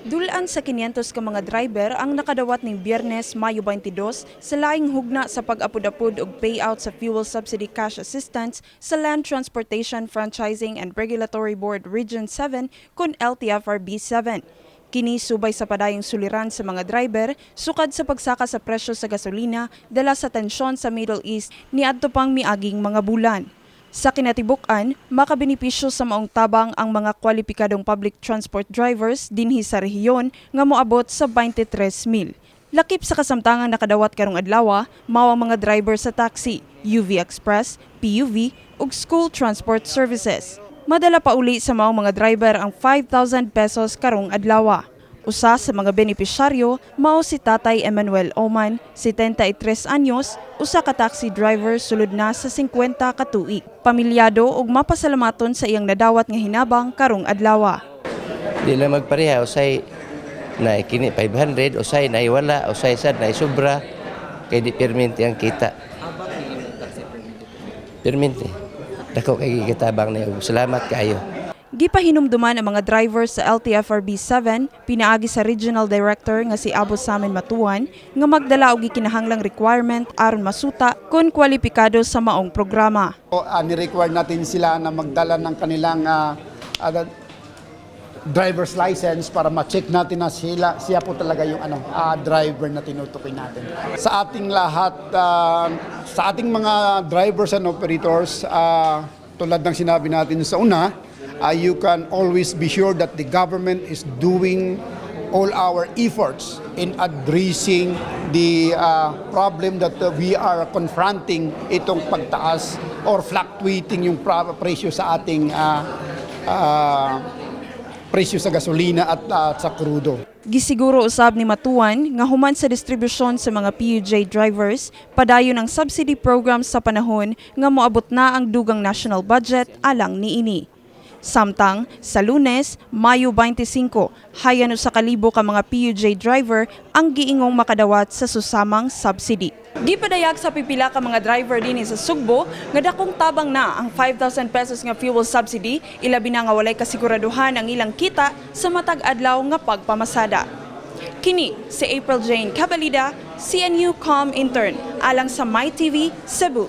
Dul-an sa 500 ka mga driver ang nakadawat ning Biyernes, Mayo 22, sa laing hugna sa pag-apod-apod og payout sa fuel subsidy cash assistance sa Land Transportation Franchising and Regulatory Board Region 7 kon LTFRB 7. Kini subay sa padayong suliran sa mga driver sukad sa pagsaka sa presyo sa gasolina dala sa tensyon sa Middle East niadto pang miaging mga bulan. Sa kinatibuk-an, makabenepisyo sa maong tabang ang mga kwalipikadong public transport drivers dinhi sa rehiyon nga moabot sa 23,000. Lakip sa kasamtangang nakadawat karong adlaw, mao ang mga driver sa taxi, UV Express, PUV ug school transport services. Madala pa uli sa maong mga driver ang 5,000 pesos karong adlaw. Usa sa mga benepisyaryo mao si Tatay Emmanuel Oman, 73 anyos, usa ka taxi driver sulod na sa 50 ka tuig. Pamilyado ug mapasalamaton sa iyang nadawat nga hinabang karong adlaw. Di lang magpareha, usay na kini 500, usay na wala, usay sad na sobra, kay di perminti ang kita. Perminti. Dako kay gitabang niya. Salamat kaayo. Gipahinumduman ang mga driver sa LTFRB 7 pinaagi sa Regional Director nga si Abo Samen Matuan nga magdala og gikinahanglang requirement aron masuta kon kwalipikado sa maong programa. So, ni-require natin sila na magdala ng kanilang driver's license para ma-check natin na siya po talaga yung driver na tinutukoy natin. Sa ating lahat, sa ating mga drivers and operators, tulad ng sinabi natin sa una, you can always be sure that the government is doing all our efforts in addressing the problem that we are confronting, itong pagtaas or fluctuating yung presyo sa ating presyo sa gasolina at sa krudo. Gisiguro usab ni Matuan nga human sa distribusyon sa mga PUJ drivers, padayon ang subsidy program sa panahon nga moabot na ang dugang national budget alang niini. Samtang sa Lunes, Mayo 25, hayan 1,000 ka mga PUJ driver ang giingong makadawat sa susamang subsidy. Gipadayag sa pipila ka mga driver dinhi sa Sugbo nga dakong tabang na ang 5,000 pesos nga fuel subsidy, ilabi na nga walay kasiguraduhan ang ilang kita sa matag adlaw nga pagpamasada. Kini si April Jane Cabalida, CNU Com Intern, alang sa MyTV Cebu.